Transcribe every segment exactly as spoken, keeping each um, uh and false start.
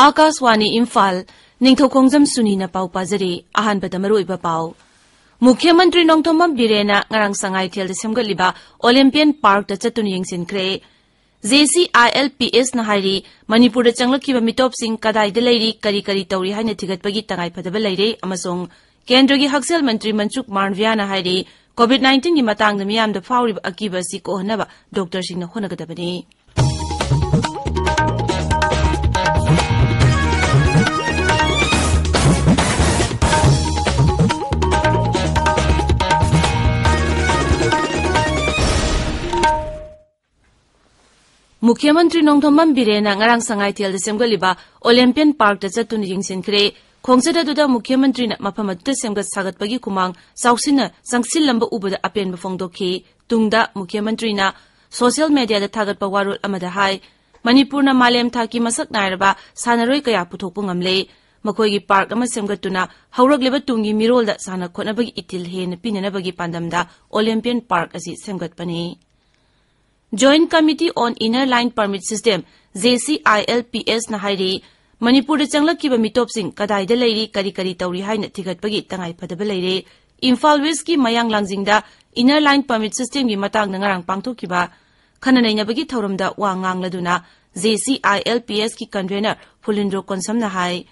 ꯑꯥꯀꯥꯁꯋꯥꯅꯤ ꯏꯝꯐꯥꯜ, ꯅꯤꯡꯊꯧꯈꯣꯡꯖꯝ ꯁꯨꯅꯤꯅ ꯄꯥꯎ ꯄꯥꯖꯔꯤ꯫ ꯑꯍꯥꯟꯕꯗ ꯃꯔꯨꯑꯣꯏꯕ ꯄꯥꯎ꯫ ꯃꯨꯈ꯭ꯌ ꯃꯟꯇ꯭ꯔꯤ ꯅꯣꯡꯊꯣꯝꯕꯝ ꯕꯤꯔꯦꯟꯅ ꯉꯔꯥꯡ ꯁꯉꯥꯏꯊꯦꯜꯗ ꯁꯦꯝꯒꯠꯂꯤꯕ ꯑꯣꯂꯦꯝꯄꯤꯌꯟ ꯄꯥꯔꯛꯇ ꯆꯠꯇꯨꯅ ꯌꯦꯡꯁꯤꯟꯈ꯭ꯔꯦ꯫ ꯖꯦ ꯁꯤ ꯑꯥꯏ ꯑꯦꯜ ꯄꯤ ꯑꯦꯁꯅ ꯍꯥꯏꯔꯤ, ꯃꯅꯤꯄꯨꯔꯗ ꯆꯪꯂꯛꯈꯤꯕ ꯃꯤꯇꯣꯞꯁꯤꯡ ꯀꯗꯥꯏꯗ ꯂꯩꯔꯤ, ꯀꯔꯤ ꯀꯔꯤ ꯇꯧꯔꯤ ꯍꯥꯏꯅ ꯊꯤꯒꯠꯄꯒꯤ ꯇꯉꯥꯏꯐꯗꯕ ꯂꯩꯔꯦ ꯑꯃꯁꯨꯡ ꯀꯦꯟꯗ꯭ꯔꯒꯤ ꯍꯛꯁꯦꯜ ꯃꯟꯇ꯭ꯔꯤ ꯃꯟꯁꯨꯈ ꯃꯥꯟꯗꯚꯤꯌꯥꯅ ꯍꯥꯏꯔꯤ, ꯀꯣꯚꯤꯗ ꯅꯥꯏꯟꯇꯤꯟꯒꯤ ꯃꯇꯥꯡꯗ ꯃꯤꯌꯥꯝꯗ ꯐꯥꯎꯔꯤꯕ ꯑꯀꯤꯕ ꯑꯁꯤ ꯀꯣꯛꯍꯟꯅꯕ ꯗꯣꯛꯇꯔꯁꯤꯡꯅ ꯍꯣꯠꯅꯒꯗꯕꯅꯤ꯫ ꯃꯨꯈ꯭ꯌ ꯃꯟꯇ꯭ꯔꯤ ꯅꯣꯡꯊꯣꯝꯕꯝ ꯕꯤꯔꯦꯟꯅ ꯉꯔꯥꯡ ꯁꯉꯥꯏꯊꯦꯜꯗ ꯁꯦꯝꯒꯠꯂꯤꯕ ꯑꯣꯂꯦꯝꯄꯤꯌꯟ ꯄꯥꯔꯛꯇ ꯆꯠꯇꯨꯅ ꯌꯦꯡꯁꯤꯟꯈ꯭ꯔꯦ꯫ ꯈꯣꯡꯆꯠ ꯑꯗꯨꯗ ꯃꯨꯈ꯭ꯌ ꯃꯟꯇ꯭ꯔꯤꯅ ꯃꯐꯝ ꯑꯗꯨꯗ ꯁꯦꯝꯒꯠ ꯁꯥꯒꯠꯄꯒꯤ ꯈꯨꯃꯥꯡ ꯆꯥꯎꯁꯤꯟꯅ ꯆꯪꯁꯤꯜꯂꯝꯕ ꯎꯕꯗ ꯑꯄꯦꯟꯕ ꯐꯣꯡꯗꯣꯛꯈꯤ꯫ ꯇꯨꯡꯗ ꯃꯨꯈ꯭ꯌ ꯃꯟꯇ꯭ꯔꯤꯅ ꯁꯣꯁꯤꯌꯦꯜ ꯃꯦꯗꯤꯌꯥꯗ ꯊꯥꯒꯠꯄ ꯋꯥꯔꯣꯜ ꯑꯃꯗ ꯍꯥꯏ, ꯃꯅꯤꯄꯨꯔꯅ ꯃꯥꯂꯦꯝ ꯊꯥꯛꯀꯤ ꯃꯁꯛ ꯅꯥꯏꯔꯕ ꯁꯥꯟꯅꯔꯣꯏ ꯀꯌꯥ ꯄꯨꯊꯣꯛꯄ ꯉꯝꯂꯦ꯫ ꯃꯈꯣꯏꯒꯤ ꯄꯥꯔꯛ ꯑꯃ ꯁꯦꯝꯒꯠꯇꯨꯅ ꯍꯧꯔꯛꯂꯤꯕ ꯇꯨꯡꯒꯤ ꯃꯤꯔꯣꯜꯗ ꯁꯥꯟꯅ ꯈꯣꯠꯅꯕꯒꯤ ꯏꯊꯤꯜ ꯍꯦꯟꯅ ꯄꯤꯅꯅꯕꯒꯤ ꯄꯥꯟꯗꯝꯗ ꯑꯣꯂꯦꯝꯄꯤꯌꯟ ꯄꯥꯔꯛ ꯑꯁꯤ ꯁꯦꯝꯒꯠꯄꯅꯤ꯫ Joint Committee on Inner Line Permit System, J C I L ꯄꯤ ꯑꯦꯁꯅ ꯍꯥꯏꯔꯤ, ꯃꯅꯤꯄꯨꯔꯗ ꯆꯪꯂꯛꯈꯤꯕ ꯃꯤꯇꯣꯞꯁꯤꯡ ꯀꯗꯥꯏꯗ ꯂꯩꯔꯤ, ꯀꯔꯤ ꯀꯔꯤ ꯇꯧꯔꯤ ꯍꯥꯏꯅ ꯊꯤꯒꯠꯄꯒꯤ ꯇꯉꯥꯏꯐꯗꯕ ꯂꯩꯔꯦ꯫ ꯏꯝꯐꯥꯜ ꯋꯦꯁꯀꯤ ꯃꯌꯥꯡ ꯂꯥꯡꯖꯤꯡꯗ ꯏꯟꯅꯔ ꯂꯥꯏꯟ ꯄꯔꯃꯤꯠ ꯁꯤꯁꯇꯦꯝꯒꯤ ꯃꯇꯥꯡꯗ ꯉꯔꯥꯡ ꯄꯥꯡꯊꯣꯛꯈꯤꯕ ꯈꯟꯅ ꯅꯩꯅꯕꯒꯤ ꯊꯧꯔꯝꯗ ꯋꯥ ꯉꯥꯡꯂꯗꯨꯅ J C I L P ꯑꯦꯁꯀꯤ ꯀꯟꯚꯦꯅꯔ ꯐꯨꯂꯤꯟꯗ꯭ꯔꯣ ꯀꯣꯟꯁꯝꯅ ꯍꯥꯏ,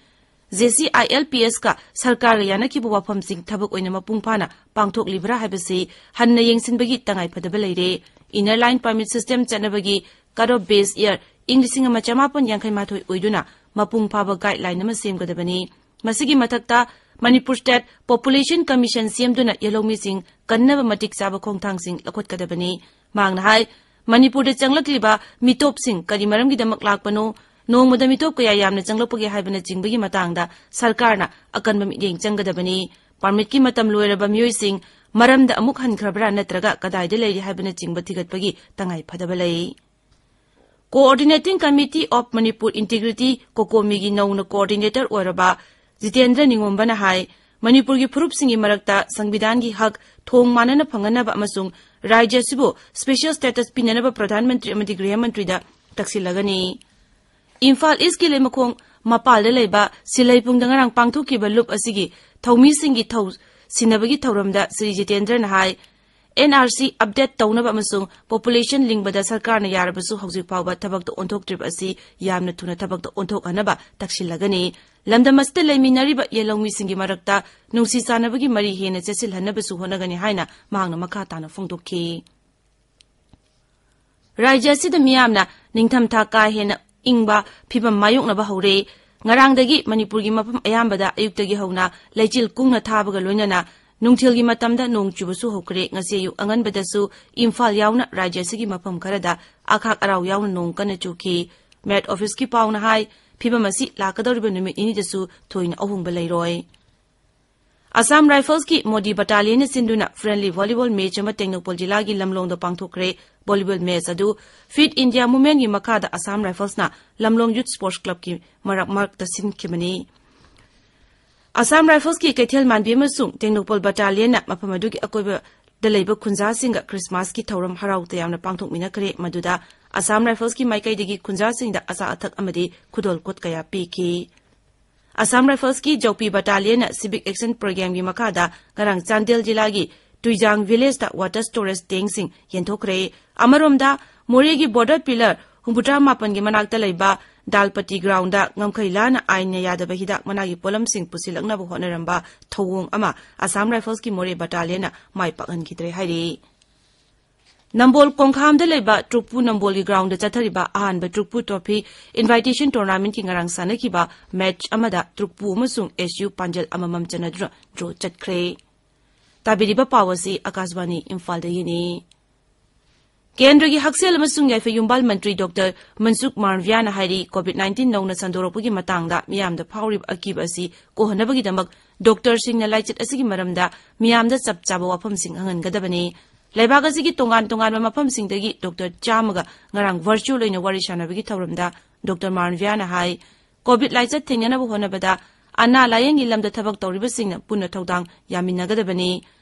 J C I L P ask ꯁꯔꯀꯥꯔꯒ ꯌꯥꯅꯈꯤꯕ ꯋꯥꯐꯝꯁꯤꯡ ꯊꯕꯛ ꯑꯣꯏꯅ ꯃꯄꯨꯡ ꯐꯥꯅ ꯄꯥꯡꯊꯣꯛꯂꯤꯕ꯭ꯔꯥ ꯍꯥꯏꯕꯁꯤ ꯍꯟꯅ ꯌꯦꯡꯁꯤꯟꯕꯒꯤ ꯇꯉꯥꯏꯐꯗꯕ ꯂꯩꯔꯦ꯫ ꯏꯟꯅꯔ ꯂꯥꯏꯟ ꯄꯔꯃꯤꯠ ꯁꯤꯁꯇꯦꯝ ꯆꯠꯅꯕꯒꯤ ꯀꯠ ꯑꯣꯐ ꯕꯦꯁ ꯏꯌꯥꯔ ꯏꯪ ꯂꯤꯁꯤꯡ ꯑꯃ ꯆꯃꯥꯄꯟ ꯌꯥꯡꯈꯩ ꯃꯥꯊꯣꯏ ꯑꯣꯏꯗꯨꯅ ꯃꯄꯨꯡ ꯐꯥꯕ ꯒꯥꯏꯗꯂꯥꯏꯟ ꯑꯃ ꯁꯦꯝꯒꯗꯕꯅꯤ꯫ ꯃꯁꯤꯒꯤ ꯃꯊꯛꯇ ꯃꯅꯤꯄꯨꯔ ꯁ꯭ꯇꯦꯠ ꯄꯣꯄꯨꯂꯦꯁꯟ ꯀꯃꯤꯁꯟ ꯁꯦꯝꯗꯨꯅ ꯌꯦꯜꯍꯧꯃꯤꯁꯤꯡ ꯀꯟꯅꯕ ꯃꯇꯤꯛ ꯆꯥꯕ ꯈꯣꯡꯊꯥꯡꯁꯤꯡ ꯂꯧꯈꯠꯀꯗꯕꯅꯤ꯫ ꯃꯍꯥꯛꯅ ꯍꯥꯏ, ꯃꯅꯤꯄꯨꯔꯗ ꯆꯪꯂꯛꯂꯤꯕ ꯃꯤꯇꯣꯞꯁꯤꯡ ꯀꯔꯤ ꯃꯔꯝꯒꯤꯗꯃꯛ ꯂꯥꯛꯄꯅꯣ, ꯅꯣꯡꯃꯗ ꯃꯤꯇꯣꯞ ꯀꯌꯥ ꯌꯥꯝꯅ ꯆꯪꯂꯛꯄꯒꯦ ꯍꯥꯏꯕꯅꯆꯤꯡꯕꯒꯤ ꯃꯇꯥꯡꯗ ꯁꯔꯀꯥꯔꯅ ꯑꯀꯟꯕ ꯃꯤꯠꯌꯦꯡ ꯆꯪꯒꯗꯕꯅꯤ꯫ ꯄꯔꯃꯤꯠꯀꯤ ꯃꯇꯝ ꯂꯣꯏꯔꯕ ꯃꯤꯑꯣꯏꯁꯤꯡ ꯃꯔꯝꯗ ꯑꯃꯨꯛ ꯍꯟꯈ꯭ꯔꯕ꯭ꯔꯥ ꯅꯠꯇ꯭ꯔꯒ ꯀꯗꯥꯏꯗ ꯂꯩꯔꯤ ꯍꯥꯏꯕꯅꯆꯤꯡꯕ ꯊꯤꯒꯠꯄꯒꯤ ꯇꯉꯥꯏ ꯐꯗꯕ ꯂꯩ꯫ Coordinating Committee of Manipur Integrity, ꯀꯣꯀꯣꯃꯤꯒꯤ ꯅꯧꯅ ꯀꯣꯑꯣꯔꯗꯤꯅꯦꯇꯔ ꯑꯣꯏꯔꯕ ꯖꯤꯇꯦꯟꯗ꯭ꯔ ꯅꯤꯉꯣꯝꯕꯅ ꯍꯥꯏ, ꯃꯅꯤꯄꯨꯔꯒꯤ ꯐꯨꯔꯨꯞꯁꯤꯡꯒꯤ ꯃꯔꯛꯇ ꯁꯪꯕꯤꯙꯥꯟꯒꯤ ꯍꯛ ꯊꯣꯡ ꯃꯥꯟꯅꯅ ꯐꯪꯍꯟꯅꯕ ꯑꯃꯁꯨꯡ ꯔꯥꯖ꯭ꯌ ꯑꯁꯤꯕꯨ ꯁ꯭ꯄꯦꯁꯤꯌꯦꯜ ꯁ꯭ꯇꯦꯇꯁ ꯄꯤꯅꯅꯕ ꯄ꯭ꯔꯙꯥꯟ ꯃꯟꯇ꯭ꯔꯤ ꯑꯃꯗꯤ ꯒ꯭ꯔꯤꯍ ꯃꯟꯇ꯭ꯔꯤꯗ ꯇꯛꯁꯤꯜꯂꯒꯅꯤ꯫ ꯏꯝꯐꯥꯜ ꯏꯁꯀꯤ ꯂꯩꯃꯈꯣꯡ ꯃꯄꯥꯜꯗ ꯂꯩꯕ ꯁꯤꯜꯂꯩꯄꯨꯡꯗ ꯉꯔꯥꯡ ꯄꯥꯡꯊꯣꯛꯈꯤꯕ ꯂꯨꯞ ꯑꯁꯤꯒꯤ ꯊꯧꯃꯤꯁꯤꯡꯒꯤ ꯊꯧ ꯁꯤꯟꯅꯕꯒꯤ ꯊꯧꯔꯝꯗ ꯁ꯭ꯔꯤ ꯖꯤꯇꯦꯟꯗ꯭ꯔꯅ ꯍꯥꯏ, ꯑꯦꯟ ꯑꯥꯔ ꯁꯤ ꯑꯞꯗꯦꯠ ꯇꯧꯅꯕ ꯑꯃꯁꯨꯡ ꯄꯣꯄꯨꯂꯦꯁꯟ ꯂꯤꯡꯕꯗ ꯁꯔꯀꯥꯔꯅ ꯌꯥꯔꯕꯁꯨ ꯍꯧꯖꯤꯛ ꯐꯥꯎꯕ ꯊꯕꯛꯇ ꯑꯣꯟꯊꯣꯛꯇ꯭ꯔꯤꯕ ꯑꯁꯤ ꯌꯥꯝꯅ ꯊꯨꯅ ꯊꯕꯛꯇ ꯑꯣꯟꯊꯣꯛꯍꯟꯅꯕ ꯇꯛꯁꯤꯜꯂꯒꯅꯤ꯫ ꯂꯝꯗꯝ ꯑꯁꯤꯗ ꯂꯩꯃꯤꯟꯅꯔꯤꯕ ꯌꯦꯜꯍꯧꯃꯤꯁꯤꯡꯒꯤ ꯃꯔꯛꯇ ꯅꯨꯡꯁꯤ ꯆꯥꯟꯅꯕꯒꯤ ꯃꯔꯤ ꯍꯦꯟꯅ ꯆꯦꯠꯁꯤꯜꯍꯟꯅꯕꯁꯨ ꯍꯣꯠꯅꯒꯅꯤ ꯍꯥꯏꯅ ꯃꯍꯥꯛꯅ ꯃꯈꯥ ꯇꯥꯅ ꯐꯣꯡꯗꯣꯛꯈꯤ꯫ ꯔꯥꯖ꯭ꯌ ꯑꯁꯤꯗ ꯃꯤꯌꯥꯝꯅ ꯅꯤꯡꯊꯝꯊꯥ ꯀꯥ ꯍꯦꯟꯅ ꯏꯪꯕ ꯐꯤꯚꯝ ꯃꯥꯌꯣꯛꯅꯕ ꯍꯧꯔꯦ꯫ ꯉꯔꯥꯡꯗꯒꯤ ꯃꯅꯤꯄꯨꯔꯒꯤ ꯃꯐꯝ ꯑꯌꯥꯝꯕꯗ ꯑꯌꯨꯛꯇꯒꯤ ꯍꯧꯅ ꯂꯩꯆꯤꯜ ꯀꯨꯡꯅ ꯊꯥꯕꯒ ꯂꯣꯏꯅꯅ ꯅꯨꯡꯊꯤꯜꯒꯤ ꯃꯇꯝꯗ ꯅꯣꯡ ꯆꯨꯕꯁꯨ ꯍꯧꯈ꯭ꯔꯦ꯫ ꯉꯁꯤ ꯑꯌꯨꯛ ꯑꯉꯟꯕꯗꯁꯨ ꯏꯝꯐꯥꯜ ꯌꯥꯎꯅ ꯔꯥꯖ꯭ꯌ ꯑꯁꯤꯒꯤ ꯃꯐꯝ ꯈꯔꯗ ꯑꯈꯥꯛ ꯑꯔꯥꯎ ꯌꯥꯎꯅ ꯅꯣꯡ ꯀꯟꯅ ꯆꯨꯈꯤ꯫ ꯃꯦꯠ ꯑꯣꯐꯤꯁꯀꯤ ꯄꯥꯎꯅ ꯍꯥꯏ, ꯐꯤꯚꯝ ꯑꯁꯤ ꯂꯥꯛꯀꯗꯧꯔꯤꯕ ꯅꯨꯃꯤꯠ ꯅꯤꯅꯤꯗꯁꯨ ꯊꯣꯏꯅ ꯑꯍꯣꯡꯕ ꯂꯩꯔꯣꯏ꯫ ꯑꯁꯥꯝ ꯔꯥꯏꯐꯜꯁꯀꯤ ꯃꯣꯗꯤ ꯕꯇꯥꯂꯤꯌꯟꯅ ꯁꯤꯟꯗꯨꯅ ꯐ꯭ꯔꯦꯟꯂꯤ ꯚꯣꯂꯤꯕꯣꯜ ꯃꯦꯆ ꯑꯃ ꯇꯦꯡꯅꯧꯄꯜ ꯖꯤꯂꯥꯒꯤ ꯂꯝꯂꯣꯡꯗ ꯄꯥꯡꯊꯣꯛꯈ꯭ꯔꯦ꯫ ꯚꯣꯂꯤꯕꯣꯜ ꯃꯦꯆ ꯑꯗꯨ ꯐꯤꯠ ꯏꯟꯗꯤꯌꯥ ꯃꯨꯚꯃꯦꯟꯠꯀꯤ ꯃꯈꯥꯗ ꯑꯁꯥꯝ ꯔꯥꯏꯐꯜꯁꯅ ꯂꯝꯂꯣꯡ ꯌꯨꯊ ꯁ꯭ꯄꯣꯔꯠꯁ ꯀ꯭ꯂꯕꯀꯤ ꯃꯔꯛ ꯃꯔꯛꯇ ꯁꯤꯟꯈꯤꯕꯅꯤ꯫ ꯑꯁꯥꯝ ꯔꯥꯏꯐꯜꯁꯀꯤ ꯀꯩꯊꯦꯜ ꯃꯥꯟꯕꯤ ꯑꯃꯁꯨꯡ ꯇꯦꯡꯅꯧꯄꯜ ꯕꯇꯥꯂꯤꯌꯟꯅ ꯃꯐꯝ ꯑꯗꯨꯒꯤ ꯑꯀꯣꯏꯕꯗ ꯂꯩꯕ ꯈꯨꯟꯖꯥꯁꯤꯡꯒ ꯈ꯭ꯔꯤꯁꯃꯥꯁꯀꯤ ꯊꯧꯔꯝ ꯍꯔꯥꯎ ꯇꯌꯥꯝꯅ ꯄꯥꯡꯊꯣꯛꯃꯤꯟꯅꯈ꯭ꯔꯦ, ꯃꯗꯨꯗ ꯑꯁꯥꯝ ꯔꯥꯏꯐꯜꯁꯀꯤ ꯃꯥꯏꯀꯩꯗꯒꯤ ꯈꯨꯟꯖꯥꯁꯤꯡꯗ ꯑꯆꯥ ꯑꯊꯛ ꯑꯃꯗꯤ ꯈꯨꯗꯣꯜ ꯀꯨꯠ ꯀꯌꯥ ꯄꯤꯈꯤ꯫ ꯑꯁꯥꯝ ꯔꯥꯏꯐꯜꯁꯀꯤ ꯖꯧꯄꯤ ꯕꯇꯥꯂꯤꯌꯟꯅ ꯁꯤꯚꯤꯛ ꯑꯦꯛꯁꯟ ꯄ꯭ꯔꯣꯒ꯭ꯔꯥꯝꯒꯤ ꯃꯈꯥꯗ ꯉꯔꯥꯡ ꯆꯥꯟꯗꯦꯜ ꯖꯤꯂꯥꯒꯤ ꯇꯨꯏꯖꯥꯡ ꯚꯤꯂꯦꯖꯇ ꯋꯥꯇꯔ ꯁ꯭ꯇꯣꯔꯦꯖ ꯇꯦꯡꯁꯤꯡ ꯌꯦꯟꯊꯣꯛꯈ꯭ꯔꯦ꯫ ꯑꯃꯔꯣꯝꯗ, ꯃꯣꯔꯦꯒꯤ ꯕꯣꯔꯗꯔ ꯄꯤꯂꯔ ꯍꯨꯝꯐꯨꯇꯔꯥ ꯃꯥꯄꯟꯒꯤ ꯃꯅꯥꯛꯇ ꯂꯩꯕ ꯗꯥꯜꯄꯇꯤ ꯒ꯭ꯔꯥꯎꯟꯗ ꯉꯝꯈꯩ ꯂꯥꯟꯅ ꯑꯥꯏꯟꯅ ꯌꯥꯗꯕ ꯍꯤꯗꯥꯛ ꯃꯅꯥꯒꯤ ꯄꯣꯠꯂꯝꯁꯤꯡ ꯄꯨꯁꯤꯜꯂꯛꯅꯕ ꯍꯣꯠꯅꯔꯝꯕ ꯊꯧꯑꯣꯡ ꯑꯃ ꯑꯁꯥꯝ ꯔꯥꯏꯐꯜꯁꯀꯤ ꯃꯣꯔꯦ ꯕꯇꯥꯂꯤꯌꯟꯅ ꯃꯥꯏ ꯄꯥꯛꯍꯟꯈꯤꯗ꯭ꯔꯦ ꯍꯥꯏꯔꯤ꯫ ꯅꯝꯕꯣꯜ ꯀꯣꯡꯈꯥꯝꯗ ꯂꯩꯕ ꯇ꯭ꯔꯨꯛꯄꯨ ꯅꯝꯕꯣꯜꯒꯤ ꯒ꯭ꯔꯥꯎꯟꯗ ꯆꯠꯊꯔꯤꯕ ꯑꯍꯥꯟꯕ ꯇ꯭ꯔꯨꯛꯄꯨ ꯇ꯭ꯔꯣꯐꯤ ꯏꯟꯚꯥꯏꯇꯦꯁꯟ ꯇꯣꯔꯅꯥꯃꯦꯟꯠꯀꯤ ꯉꯔꯥꯡ ꯁꯥꯟꯅꯈꯤꯕ ꯃꯦꯆ ꯑꯃꯗ ꯇ꯭ꯔꯨꯛꯄꯨ ꯑꯃꯁꯨꯡ ꯑꯦꯁ ꯌꯨ ꯄꯥꯟꯖꯜ ꯑꯃꯃꯝ ꯆꯟꯅꯗꯨꯅ ꯗ꯭ꯔꯣ ꯆꯠꯈ꯭ꯔꯦ꯫ ꯇꯥꯕꯤꯔꯤꯕ ꯄꯥꯎ ꯑꯁꯤ ꯑꯀꯥꯁꯕꯥꯅꯤ ꯏꯝꯐꯥꯜꯗꯒꯤꯅꯤ꯫ ꯀꯦꯟꯗ꯭ꯔꯒꯤ ꯍꯛꯁꯦꯜ ꯑꯃꯁꯨꯡ ꯌꯥꯏꯐ ꯌꯨꯝꯕꯥꯜ ꯃꯟꯇ꯭ꯔꯤ ꯗꯣꯛꯇꯔ ꯃꯟꯁꯨꯈ ꯃꯥꯟꯗ꯭ꯌꯥꯅ ꯍꯥꯏꯔꯤ, ꯀꯣꯚꯤꯗ ꯅꯥꯏꯟꯇꯤꯟ ꯅꯧꯅ ꯁꯟꯗꯣꯔꯛꯄꯒꯤ ꯃꯇꯥꯡꯗ ꯃꯤꯌꯥꯝꯗ ꯐꯥꯎꯔꯤꯕ ꯑꯀꯤꯕ ꯑꯁꯤ ꯀꯣꯛꯍꯟꯅꯕꯒꯤꯗꯃꯛ ꯗꯣꯛꯇꯔꯁꯤꯡꯅ ꯂꯥꯏꯆꯠ ꯑꯁꯤꯒꯤ ꯃꯔꯝꯗ ꯃꯤꯌꯥꯝꯗ ꯆꯞ ꯆꯥꯕ ꯋꯥꯐꯝꯁꯤꯡ ꯈꯪꯍꯟꯒꯗꯕꯅꯤ꯫ ꯂꯩꯕꯥꯛ ꯑꯁꯤꯒꯤ ꯇꯣꯉꯥꯟ ꯇꯣꯉꯥꯟꯕ ꯃꯐꯝꯁꯤꯡꯗꯒꯤ ꯗꯣꯛꯇꯔ ꯆꯥꯝꯃꯒ ꯉꯔꯥꯡ ꯚꯔꯆꯨꯑꯦꯜ ꯑꯣꯏꯅ ꯋꯥꯔꯤ ꯁꯥꯟꯅꯕꯒꯤ ꯊꯧꯔꯝꯗ ꯗꯣꯛꯇꯔ ꯃꯥꯟꯗ꯭ꯌꯥꯅ ꯍꯥꯏ, ꯀꯣꯚꯤꯗ ꯂꯥꯏꯆꯠ ꯊꯦꯡꯅꯅꯕ ꯍꯣꯠꯅꯕꯗ ꯑꯅꯥ ꯂꯥꯌꯦꯡꯒꯤ ꯂꯝꯗ ꯊꯕꯛ ꯇꯧꯔꯤꯕꯁꯤꯡꯅ ꯄꯨꯟꯅ ꯊꯧꯗꯥꯡ ꯌꯥꯃꯤꯟꯅꯒꯗꯕꯅꯤ꯫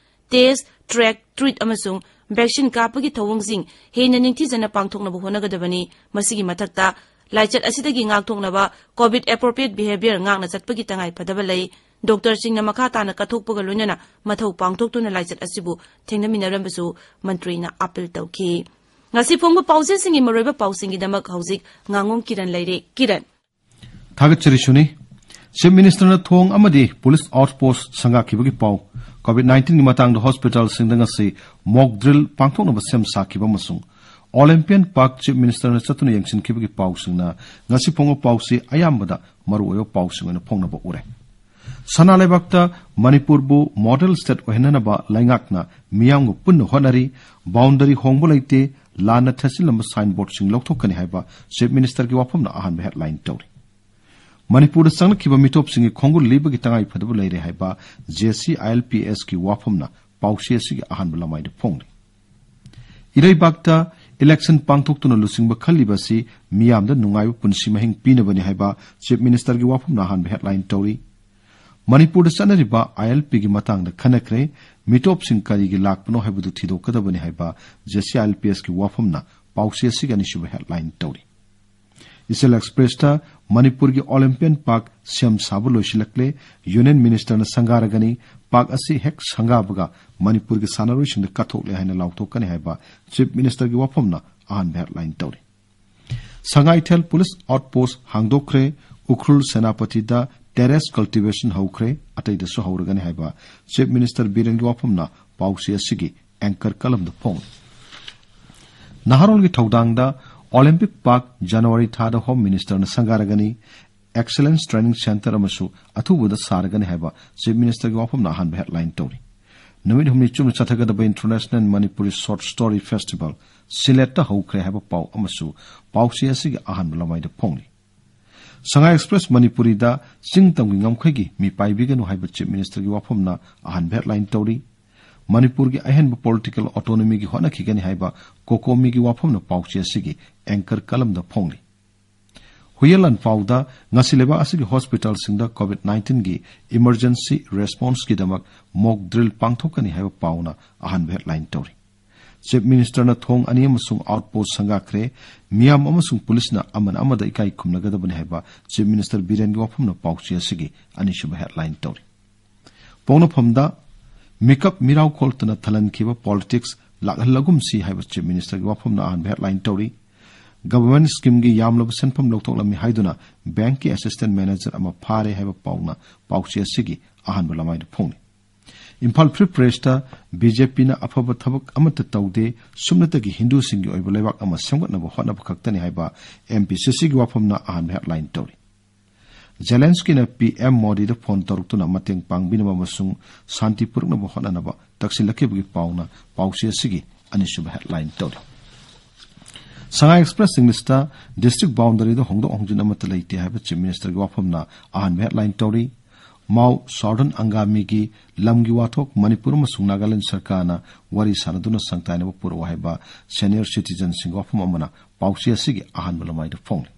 ꯇꯦꯁ, ꯇ꯭ꯔꯦꯛ, ꯇ꯭ꯔꯤꯠ ꯑꯃꯁꯨꯡ ꯚꯦꯛꯁꯤꯟ ꯀꯥꯞꯄꯒꯤ ꯊꯧꯑꯣꯡꯁꯤꯡ ꯍꯦꯟꯅ ꯅꯤꯡꯊꯤꯖꯅ ꯄꯥꯡꯊꯣꯛꯅꯕ ꯍꯣꯠꯅꯒꯗꯕꯅꯤ꯫ ꯃꯁꯤꯒꯤ ꯃꯊꯛꯇ, ꯂꯥꯏꯆꯠ ꯑꯁꯤꯗꯒꯤ ꯉꯥꯛꯊꯣꯛꯅꯕ COVID appropriate behavior ꯉꯥꯛꯅ ꯆꯠꯄꯒꯤ ꯇꯉꯥꯏ ꯐꯗꯕ ꯂꯩ꯫ ꯗꯣꯛꯇꯔꯁꯤꯡꯅ ꯃꯈꯥ ꯇꯥꯅ ꯀꯠꯊꯣꯛꯄꯒ ꯂꯣꯏꯅꯅ ꯃꯊꯧ ꯄꯥꯡꯊꯣꯛꯇꯨꯅ ꯂꯥꯏꯆꯠ ꯑꯁꯤꯕꯨ ꯊꯦꯡꯅꯃꯤꯟꯅꯔꯝꯕꯁꯨ ꯃꯟꯇ꯭ꯔꯤꯅ ꯑꯥꯄꯤꯜ ꯇꯧꯈꯤ꯫ ꯉꯁꯤ ꯐꯣꯡꯕ ꯄꯥꯎꯖꯦꯜꯁꯤꯡꯒꯤ ꯃꯔꯨꯑꯣꯏꯕ ꯄꯥꯎꯁꯤꯡꯒꯤꯗꯃꯛ ꯍꯧꯖꯤꯛ ꯉꯥꯉꯣꯝ ꯀꯤꯔꯟ ꯂꯩꯔꯦ꯫ ꯀꯤꯔꯟ꯫ ꯊꯥꯒꯠꯆꯔꯤ ꯁꯨꯅꯤ꯫ Chief Minister ꯅ ꯊꯣꯡ ꯑꯃꯗꯤ police outpost ꯁꯪꯒꯥꯈꯤꯕꯒꯤ ꯄꯥꯎ, COVID nineteen ꯒꯤ ꯃꯇꯥꯡꯗ hospital ꯁꯤꯡꯗ ꯉꯁꯤ mock drill ꯄꯥꯡꯊꯣꯛꯅꯕ ꯁꯦꯝ ꯁꯥꯈꯤꯕ ꯑꯃꯁꯨꯡ Olympian Park Chief Minister ꯅ ꯆꯠꯇꯨꯅ ꯌꯦꯡꯁꯤꯟꯈꯤꯕꯒꯤ ꯄꯥꯎꯁꯤꯡꯅ ꯉꯁꯤ ꯐꯣꯡꯕ ꯄꯥꯎꯁꯤ ꯑꯌꯥꯝꯕꯗ ꯃꯔꯨꯑꯣꯏꯕ ꯄꯥꯎꯁꯤꯡ ꯑꯣꯏꯅ ꯐꯣꯡꯅꯕ ꯎꯔꯦ꯫ ꯁꯅꯥ ꯂꯩꯕꯥꯛꯇ ꯃꯅꯤꯄꯨꯔꯕꯨ model state ꯑꯣꯏꯍꯟꯅꯅꯕ ꯂꯩꯉꯥꯛꯅ ꯃꯤꯌꯥꯝꯒ ꯄꯨꯟꯅ ꯍꯣꯠꯅꯔꯤ, boundary ꯍꯣꯡꯕ ꯂꯩꯇꯦ, ꯂꯥꯟꯅ ꯊꯦꯠꯆꯤꯜꯂꯝꯕ signboard ꯁꯤꯡ ꯂꯧꯊꯣꯛꯀꯅꯤ ꯍꯥꯏꯕ Chief Minister ꯒꯤ ꯋꯥꯐꯝꯅ ꯑꯍꯥꯟꯕ headline ꯇꯧꯔꯤ꯫ ꯃꯅꯤꯄꯨꯔꯗ ꯆꯪꯂꯛꯈꯤꯕ ꯃꯤꯇꯣꯞꯁꯤꯡꯒꯤ ꯈꯣꯡꯒꯨꯜ ꯂꯤꯕꯒꯤ ꯇꯉꯥꯏ ꯐꯗꯕ ꯂꯩꯔꯦ ꯍꯥꯏꯕ J C I L P S ꯀꯤ ꯋꯥꯐꯝꯅ ꯄꯥꯎꯆꯦ ꯑꯁꯤꯒꯤ ꯑꯍꯥꯟꯕ ꯂꯃꯥꯏꯗ ꯐꯣꯡꯂꯤ꯫ ꯏꯔꯩꯕꯥꯛꯇ election ꯄꯥꯡꯊꯣꯛꯇꯨꯅ ꯂꯨꯆꯤꯡꯕ ꯈꯜꯂꯤꯕ ꯑꯁꯤ ꯃꯤꯌꯥꯝꯗ ꯅꯨꯡꯉꯥꯏꯕ ꯄꯨꯟꯁꯤ ꯃꯍꯤꯡ ꯄꯤꯅꯕꯅꯤ ꯍꯥꯏꯕ Chief Minister ꯒꯤ ꯋꯥꯐꯝꯅ ꯑꯍꯥꯟꯕ headline ꯇꯧꯔꯤ꯫ ꯃꯅꯤꯄꯨꯔꯗ ꯆꯠꯅꯔꯤꯕ I L P ꯒꯤ ꯃꯇꯥꯡꯗ ꯈꯟꯅꯈ꯭ꯔꯦ, ꯃꯤꯇꯣꯞꯁꯤꯡ ꯀꯔꯤꯒꯤ ꯂꯥꯛꯄꯅꯣ ꯍꯥꯏꯕꯗꯨ ꯊꯤꯗꯣꯛꯀꯗꯕꯅꯤ ꯍꯥꯏꯕ J C I L P S ꯀꯤ ꯋꯥꯐꯝꯅ ꯄꯥꯎꯆꯦ ꯑꯁꯤꯒꯤ ꯑꯅꯤꯁꯨꯕ headline ꯇꯧꯔꯤ꯫ ꯏꯆꯦꯜ Express ꯇ ꯃꯅꯤꯄꯨꯔꯒꯤ Olympian Park ꯁꯦꯝ ꯁꯥꯕ ꯂꯣꯏꯁꯤꯜꯂꯛꯂꯦ, Union Minister ꯅ ꯁꯪꯒꯥꯔꯒꯅꯤ, park ꯑꯁꯤ ꯍꯦꯛ ꯁꯪꯒꯥꯕꯒ ꯃꯅꯤꯄꯨꯔꯒꯤ ꯁꯥꯟꯅꯔꯣꯏꯁꯤꯡꯗ ꯀꯠꯊꯣꯛꯂꯦ ꯍꯥꯏꯅ ꯂꯥꯎꯊꯣꯛꯀꯅꯤ ꯍꯥꯏꯕ Chief Minister ꯒꯤ ꯋꯥꯐꯝꯅ ꯑꯍꯥꯟꯕ headline ꯇꯧꯔꯤ꯫ Sangaithel police outpost ꯍꯥꯡꯗꯣꯛꯈ꯭ꯔꯦ, Ukhrul ꯁꯦꯅꯥꯄꯇꯤꯗ terrace cultivation ꯍꯧꯈ꯭ꯔꯦ, ꯑꯇꯩꯗꯁꯨ ꯍꯧꯔꯒꯅꯤ ꯍꯥꯏꯕ Chief Minister ꯕꯤꯔꯦꯟꯒꯤ ꯋꯥꯐꯝꯅ ꯄꯥꯎꯆꯦ ꯑꯁꯤꯒꯤ anchor column ꯗ ꯐꯣꯡꯂꯤ꯫ ꯅꯍꯥꯔꯣꯜꯒꯤ ꯊꯧꯗꯥꯡꯗ Olympic Park January ꯊꯥꯗ Home Minister ꯅ ꯁꯪꯒꯥꯔꯒꯅꯤ, Excellence Training Centre ꯑꯃꯁꯨ ꯑꯊꯨꯕꯗ ꯁꯥꯔꯒꯅꯤ ꯍꯥꯏꯕ Chief Minister ꯒꯤ ꯋꯥꯐꯝꯅ ꯑꯍꯥꯟꯕ headline ꯇꯧꯔꯤ꯫ ꯅꯨꯃꯤꯠ ꯍꯨꯝꯅꯤ ꯆꯨꯞꯅ ꯆꯠꯊꯒꯗꯕ International Manipuri Short Story Festival ꯁꯤꯂꯦꯠꯇ ꯍꯧꯈ꯭ꯔꯦ ꯍꯥꯏꯕ ꯄꯥꯎ ꯑꯃꯁꯨ ꯄꯥꯎꯆꯦ ꯑꯁꯤꯒꯤ ꯑꯍꯥꯟꯕ ꯂꯃꯥꯏꯗ ꯐꯣꯡꯂꯤ꯫ ꯁꯉꯥꯏ Express ꯃꯅꯤꯄꯨꯔꯤꯗ ꯆꯤꯡ ꯇꯝꯒꯤ ꯉꯝꯈꯩꯒꯤ ꯃꯤ ꯄꯥꯏꯕꯤꯒꯅꯨ ꯍꯥꯏꯕ Chief Minister ꯒꯤ ꯋꯥꯐꯝꯅ ꯑꯍꯥꯟꯕ headline ꯇꯧꯔꯤ꯫ ꯃꯅꯤꯄꯨꯔꯒꯤ ꯑꯍꯦꯟꯕ political autonomy ꯒꯤ ꯍꯣꯠꯅꯈꯤꯒꯅꯤ ꯍꯥꯏꯕ COCOMI ꯒꯤ ꯋꯥꯐꯝꯅ ꯄꯥꯎꯆꯦ ꯑꯁꯤꯒꯤ anchor column ꯗ ꯐꯣꯡꯂꯤ꯫ ꯍꯨꯏꯌꯦꯟ ꯂꯥꯟꯐꯥꯎꯗ ꯉꯁꯤ ꯂꯩꯕꯥꯛ ꯑꯁꯤꯒꯤ hospital ꯁꯤꯡꯗ COVID nineteen ꯒꯤ emergency response ꯀꯤꯗꯃꯛ mock drill ꯄꯥꯡꯊꯣꯛꯀꯅꯤ ꯍꯥꯏꯕ ꯄꯥꯎꯅ ꯑꯍꯥꯟꯕ headline ꯇꯧꯔꯤ꯫ ꯆꯤꯐ ꯃꯤꯅꯤꯁꯇꯔꯅ ꯊꯣꯡ ꯑꯅꯤ ꯑꯃꯁꯨꯡ ꯑꯥꯎꯠꯄꯣꯁ꯭ꯠ ꯁꯪꯒꯥꯈ꯭ꯔꯦ꯫ ꯃꯤꯌꯥꯝ ꯑꯃꯁꯨꯡ ꯄꯨꯂꯤꯁꯅ ꯑꯃꯅ ꯑꯃꯗ ꯏꯀꯥꯏ ꯈꯨꯝꯅꯒꯗꯕꯅꯤ ꯍꯥꯏꯕ ꯆꯤꯐ ꯃꯤꯅꯤꯁꯇꯔ ꯕꯤꯔꯦꯟꯒꯤ ꯋꯥꯐꯝꯅ ꯄꯥꯎꯆꯦ ꯑꯁꯤꯒꯤ ꯑꯅꯤꯁꯨꯕ ꯍꯦꯗꯂꯥꯏꯟ ꯇꯧꯔꯤ꯫ ꯄꯣꯛꯅꯐꯝꯗ ꯃꯤꯀꯞ ꯃꯤꯔꯥꯎ ꯈꯣꯜꯇꯅ ꯊꯜꯍꯟꯈꯤꯕ ꯄꯣꯂꯤꯇꯤꯛꯁ ꯂꯥꯛꯍꯜꯂꯒꯨꯝꯁꯤ ꯍꯥꯏꯕ ꯆꯤꯐ ꯃꯤꯅꯤꯁꯇꯔꯒꯤ ꯋꯥꯐꯝꯅ ꯑꯍꯥꯟꯕ ꯍꯦꯗꯂꯥꯏꯟ ꯇꯧꯔꯤ꯫ ꯒꯚꯔꯟꯃꯦꯟꯠ ꯁ꯭ꯀꯤꯝꯒꯤ ꯌꯥꯝꯂꯕ ꯁꯦꯟꯐꯝ ꯂꯧꯊꯣꯛꯂꯝꯃꯤ ꯍꯥꯏꯗꯨꯅ ꯕꯦꯡꯛꯀꯤ ꯑꯦꯁꯤꯁꯇꯦꯟꯠ ꯃꯦꯅꯦꯖꯔ ꯑꯃ ꯐꯥꯔꯦ ꯍꯥꯏꯕ ꯄꯥꯎꯅ ꯄꯥꯎꯆꯦ ꯑꯁꯤꯒꯤ ꯑꯍꯥꯟꯕ ꯂꯃꯥꯏꯗ ꯐꯣꯡꯂꯤ꯫ ꯏꯝꯐꯥꯜ ꯐ꯭ꯔꯤ ꯄ꯭ꯔꯦꯁꯇ ꯕꯤꯖꯦꯄꯤꯅ ꯑꯐꯕ ꯊꯕꯛ ꯑꯃꯠꯇ ꯇꯧꯗꯦ, ꯁꯨꯞꯅꯇꯒꯤ ꯍꯤꯟꯗꯨꯁꯤꯡꯒꯤ ꯑꯣꯏꯕ ꯂꯩꯕꯥꯛ ꯑꯃ ꯁꯦꯝꯒꯠꯅꯕ ꯍꯣꯠꯅꯕ ꯈꯛꯇꯅꯤ ꯍꯥꯏꯕ ꯑꯦꯝ ꯄꯤ ꯁꯤ ꯁꯤꯒꯤ ꯋꯥꯐꯝꯅ ꯑꯍꯥꯟꯕ ꯍꯦꯗꯂꯥꯏꯟ ꯇꯧꯔꯤ꯫ ꯖꯦꯂꯦꯟꯁꯀꯤꯅ ꯄꯤ ꯑꯦꯝ ꯃꯣꯗꯤꯗ ꯐꯣꯟ ꯇꯧꯔꯛꯇꯨꯅ ꯃꯇꯦꯡ ꯄꯥꯡꯕꯤꯅꯕ ꯑꯃꯁꯨꯡ ꯁꯥꯟꯇꯤ ꯄꯨꯔꯛꯅꯕ ꯍꯣꯠꯅꯅꯕ ꯇꯛꯁꯤꯜꯂꯛꯈꯤꯕꯒꯤ ꯄꯥꯎꯅ ꯄꯥꯎꯆꯦ ꯑꯁꯤꯒꯤ ꯑꯅꯤꯁꯨꯕ ꯍꯦꯗꯂꯥꯏꯟ ꯇꯧꯔꯤ꯫ ꯁꯉꯥꯏ ꯑꯦꯛꯁꯄ꯭ꯔꯦꯁ ꯏꯪꯂꯤꯁꯇ ꯗꯤꯁꯇ꯭ꯔꯤꯛ ꯕꯥꯎꯟꯗꯔꯤꯗ ꯍꯣꯡꯗꯣꯛ ꯍꯣꯡꯖꯤꯟ ꯑꯃꯠꯇ ꯂꯩꯇꯦ ꯍꯥꯏꯕ ꯆꯤꯐ ꯃꯤꯅꯤꯁꯇꯔꯒꯤ ꯋꯥꯐꯝꯅ ꯑꯍꯥꯟꯕ ꯍꯦꯗꯂꯥꯏꯟ ꯇꯧꯔꯤ꯫ ꯃꯥꯎ ꯁꯥꯎꯗꯔꯟ ꯑꯪꯒꯥꯃꯤꯒꯤ ꯂꯝꯒꯤ ꯋꯥꯊꯣꯛ ꯃꯅꯤꯄꯨꯔ ꯑꯃꯁꯨꯡ ꯅꯥꯒꯥꯂꯦꯟꯗ ꯁꯔꯀꯥꯔꯅ ꯋꯥꯔꯤ ꯁꯥꯟꯅꯗꯨꯅ ꯁꯪꯇꯥꯏꯅꯕ ꯄꯨꯔꯛꯎ ꯍꯥꯏꯕ ꯁꯦꯅꯤꯌꯔ ꯁꯤꯇꯤꯖꯟꯁꯤꯡꯒꯤ ꯋꯥꯐꯝ ꯑꯃꯅ ꯄꯥꯎꯆꯦ ꯑꯁꯤꯒꯤ ꯑꯍꯥꯟꯕ ꯂꯃꯥꯏꯗ ꯐꯣꯡꯂꯤ꯫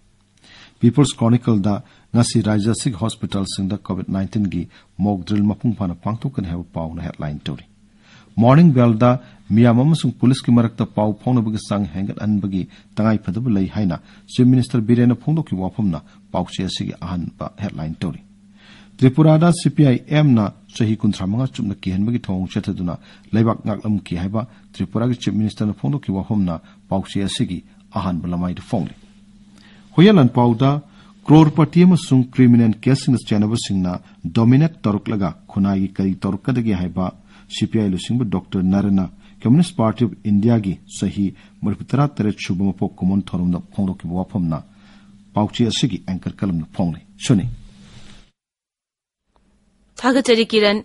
ꯄꯤꯄꯜꯁ ꯀ꯭ꯔꯣꯅꯤꯀꯜꯗ ꯉꯁꯤ ꯔꯥꯖ꯭ꯌ ꯑꯁꯤꯒꯤ ꯍꯣꯁꯄꯤꯇꯥꯜꯁꯤꯡꯗ ꯀꯣꯚꯤꯗ ꯅꯥꯏꯟꯇꯤꯟꯒꯤ ꯃꯣꯛ ꯗ꯭ꯔꯤꯜ ꯃꯄꯨꯡ ꯐꯥꯅ ꯄꯥꯡꯊꯣꯛꯀꯅꯤ ꯍꯥꯏꯕ ꯄꯥꯎꯅ ꯍꯦꯗꯂꯥꯏꯟ ꯇꯧꯔꯤ꯫ ꯃꯣꯔꯅꯤꯡ ꯕꯦꯜꯗ ꯃꯤꯌꯥꯝ ꯑꯃꯁꯨꯡ ꯄꯨꯂꯤꯁꯀꯤ ꯃꯔꯛꯇ ꯄꯥꯎ ꯐꯥꯎꯅꯕꯒꯤ ꯆꯥꯡ ꯍꯦꯟꯒꯠꯍꯟꯕꯒꯤ ꯇꯉꯥꯏꯐꯗꯕ ꯂꯩ ꯍꯥꯏꯅ ꯆꯤꯐ ꯃꯤꯅꯤꯁꯇꯔ ꯕꯤꯔꯦꯟꯅ ꯐꯣꯡꯗꯣꯛꯈꯤꯕ ꯋꯥꯐꯝꯅ ꯄꯥꯎꯆꯦ ꯑꯁꯤꯒꯤ ꯑꯍꯥꯟꯕ ꯍꯦꯗꯂꯥꯏꯟ ꯇꯧꯔꯤ꯫ ꯇ꯭ꯔꯤꯄꯨꯔꯥꯗ ꯁꯤ ꯄꯤ ꯑꯥꯏ ꯑꯦꯝꯅ ꯆꯍꯤ ꯀꯨꯟꯊ꯭ꯔꯥ ꯃꯉꯥ ꯆꯨꯞꯅ ꯀꯤꯍꯟꯕꯒꯤ ꯊꯧꯑꯣꯡ ꯆꯠꯊꯗꯨꯅ ꯂꯩꯕꯥꯛ ꯉꯥꯛꯂꯝꯈꯤ ꯍꯥꯏꯕ ꯇ꯭ꯔꯤꯄꯨꯔꯥꯒꯤ ꯆꯤꯐ ꯃꯤꯅꯤꯁꯇꯔꯅ ꯐꯣꯡꯗꯣꯛꯈꯤꯕ ꯋꯥꯐꯝꯅ ꯄꯥꯎꯆꯦ ꯑꯁꯤꯒꯤ ꯑꯍꯥꯟꯕ ꯂꯃꯥꯏꯗ ꯐꯣꯡꯂꯤ꯫ ꯍꯨꯌꯦꯟ ꯂꯥꯟꯄꯥꯎꯗ ꯀ꯭ꯔꯣꯔꯄꯇꯤ ꯑꯃꯁꯨꯡ ꯀ꯭ꯔꯤꯃꯤꯅꯦꯜ ꯀꯦꯁꯁꯤꯡꯗ ꯆꯦꯟꯅꯕꯁꯤꯡꯅ ꯗꯣꯃꯤꯅꯦꯠ ꯇꯧꯔꯛꯂꯒ ꯈꯨꯟꯅꯥꯏꯒꯤ ꯀꯔꯤ ꯇꯧꯔꯛꯀꯗꯒꯦ ꯍꯥꯏꯕ ꯁꯤ ꯄꯤ ꯑꯥꯏ ꯂꯨꯆꯤꯡꯕ ꯗꯣꯛꯇꯔ ꯅꯔꯦꯟꯅ ꯀꯝꯌꯨꯅꯤꯁ꯭ꯠ ꯄꯥꯔꯇꯤ ꯑꯣꯐ ꯏꯟꯗꯤꯌꯥꯒꯤ ꯆꯍꯤ ꯃꯔꯤꯐꯨ ꯇꯔꯥ ꯇꯔꯦꯠ ꯁꯨꯕ ꯃꯄꯣꯛ ꯀꯨꯝꯑꯣꯟ ꯊꯧꯔꯝꯗ ꯐꯣꯡꯗꯣꯛꯈꯤꯕ ꯋꯥꯐꯝꯅ ꯄꯥꯎꯆꯦ ꯑꯁꯤꯒꯤ ꯑꯦꯡꯀꯔ ꯀꯂꯝꯅ ꯐꯣꯡꯂꯤ꯫ ꯁꯨꯅꯤ꯫ ꯊꯥꯒꯠꯆꯔꯤ ꯀꯤꯔꯟ꯫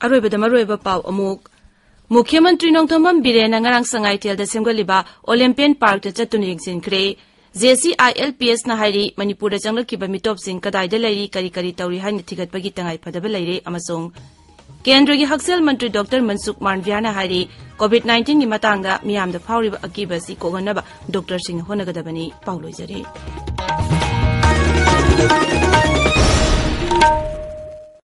ꯑꯔꯣꯏꯕꯗ ꯃꯔꯨꯑꯣꯏꯕ ꯄꯥꯎ ꯑꯃꯨꯛ꯫ ꯃꯨꯈ꯭ꯌ ꯃꯟꯇ꯭ꯔꯤ ꯅꯣꯡꯊꯣꯝꯕꯝ ꯕꯤꯔꯦꯟꯅ ꯉꯔꯥꯡ ꯁꯉꯥꯏꯊꯦꯜꯗ ꯁꯦꯝꯒꯠꯂꯤꯕ ꯑꯣꯂꯦꯝꯄꯤꯌꯟ ꯄꯥꯔꯛꯇ ꯆꯠꯇꯨꯅ ꯌꯦꯡꯁꯤꯟꯈ꯭ꯔꯦ꯫ ꯖꯦ ꯁꯤ ꯑꯥꯏ ꯑꯦꯜ ꯄꯤ ꯑꯦꯁꯅ ꯍꯥꯏꯔꯤ, ꯃꯅꯤꯄꯨꯔꯗ ꯆꯪꯂꯛꯈꯤꯕ ꯃꯤꯇꯣꯞꯁꯤꯡ ꯀꯗꯥꯏꯗ ꯂꯩꯔꯤ, ꯀꯔꯤ ꯀꯔꯤ ꯇꯧꯔꯤ ꯍꯥꯏꯅ ꯊꯤꯒꯠꯄꯒꯤ ꯇꯉꯥꯏ ꯐꯗꯕ ꯂꯩꯔꯦ ꯑꯃꯁꯨꯡ ꯀꯦꯟꯗ꯭ꯔꯒꯤ ꯍꯛꯁꯦꯜ ꯃꯟꯇ꯭ꯔꯤ ꯗꯣꯛꯇꯔ ꯃꯟꯁꯨꯈ ꯃꯥꯟꯗ꯭ꯌꯥꯅ ꯍꯥꯏꯔꯤ, ꯀꯣꯚꯤꯗ ꯅꯥꯏꯟꯇꯤꯟꯒꯤ ꯃꯇꯥꯡꯗ ꯃꯤꯌꯥꯝꯗ ꯐꯥꯎꯔꯤꯕ ꯑꯀꯤꯕ ꯑꯁꯤ ꯀꯣꯛꯍꯟꯅꯕ ꯗꯣꯛꯇꯔꯁꯤꯡꯅ ꯍꯣꯠꯅꯒꯗꯕꯅꯤ꯫ ꯄꯥꯎ ꯂꯣꯏꯖꯔꯦ꯫